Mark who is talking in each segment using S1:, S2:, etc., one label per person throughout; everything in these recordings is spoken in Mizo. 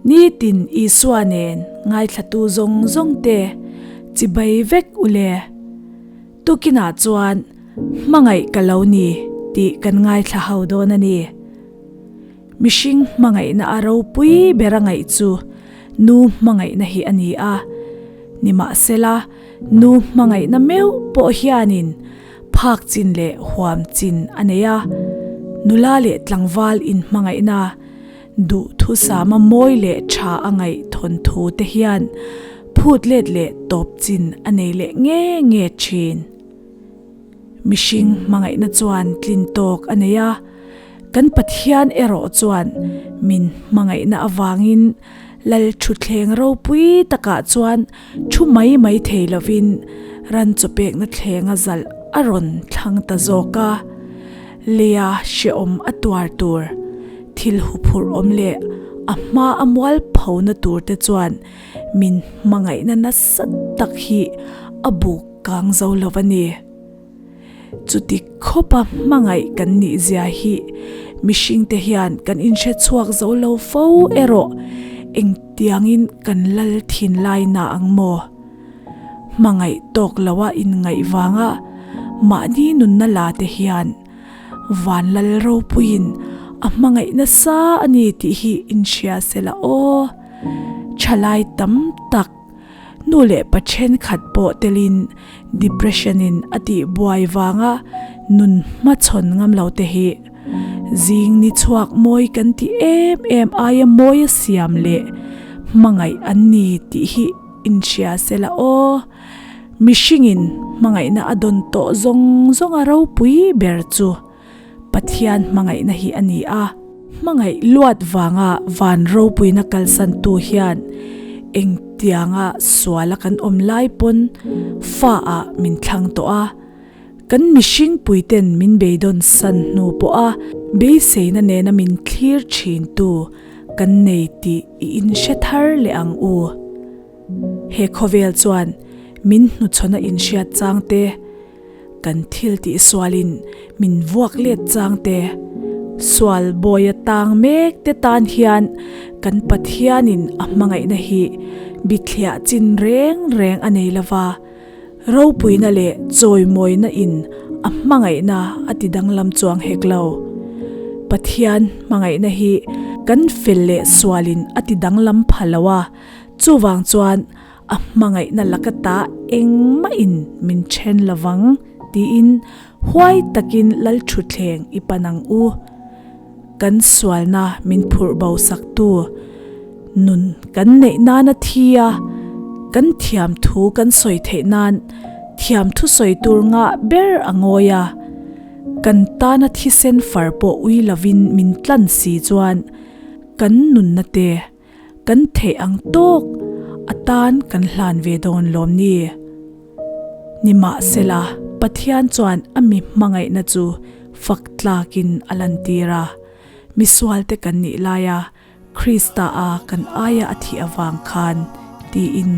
S1: Nitin Isua nen ngaithlatu zawng zawng te chibai vek u le. Tukinah chuan hmangaih ka lo ni tih kan ngaithla ho dawn a ni. Mihring hmangaihna a ropui ber a ngaih chu nu hmangaihna hi a ni a. Nimahsela, nu hmangaihna meuh pawh hianin phak chin leh huam chin a nei a. Nula leh tlangval inhmangaihna, duhthusama mawi leh tha a ngaih thawnthu te hian phut let leh tawp chin a nei leh nge nge thin. Mihring hmangaihna chuan tlin tawk a nei a, kan Pathian erawh chuan min hmangaihna avangin Lal thutthleng ropui takah chuan thu mai mai thei lovin ran chawpekna thlenga zalh a rawn thlang ta zawk a. Leia hrehawm a tuar tur, thil huphurh awm leh a hma a mual phona tur te chuan min hmangaihna nasa tak hi a buk kang zo lo a ni. Chuti khawpa hmangaih kan nih zia hi mihringte hian kan inhre chhuak zo lo fo erawh engtiangin kan lal thin lai na ang maw? Hmangaih tawk loa inngaih vanga mahni nunna la te hian Vanlal ropuiin a hmangaih nasa a ni tih hi inhria sela aw. Thalai tam tak. Nu leh pa thenkhat pawh telin depression in a tih buai vanga nun hmachhawn ngam lo te hi zing ni chhuak mawi kan ti em em aia mawi a siam leh hmangaih an ni tih hi inhria sela aw. Mihringin hmangaihna a dawn tawh zawng zawng a ropui ber chu Pathian hmangaihna hi a ni a. Hmangaih luat vanga van ropuina kalsantu hian engtianga suala kan awm lai pawn fa ah min thlang tawh a. Kan mihring puiten min beidawn san hnu pawha beiseina nena min thlir thintu kan nei tih i inhre thar leh ang u. He khawvel chuan min hnuchhawna inhriat chang te, Kan thil tih sualin min vuak let chang te, sual bawi a tang mek te tan hian kan Pathianin a hmangaihna hi bithliah chin reng reng a nei lova, ropuina leh chawimawina in a hmangaihna a ti danglam chuang hek lo. Pathian hmangaihna hi kan fel leh sualin a ti danglam pha lo a, chuvang chuan A hmangaihna laka ta engmahin min then lovang tiin huai takin Lalthutthleng i pan ang u. Kan sualna min phurh bo saktu nun kan neih nana thi a, kan thiamthu kan sawi theih nan thiamthu sawi tur ngah ber a ngawi a, kan tana thisen far pawh ui lovin min tlan si chuan kan nunna te Kan theih ang tawk a tan kan hlan ve dawn lawm ni? Nimahsela, Pathian chuan a mi hmangaihna chu fak tlakin a lantir a. Misualte kan nih laia Krista a kan aia a thih avang khan tiin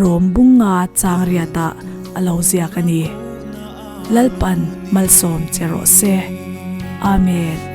S1: Rom bunga chang riatah a lo ziak a ni. Lalpan malsawm che rawh se. Amen.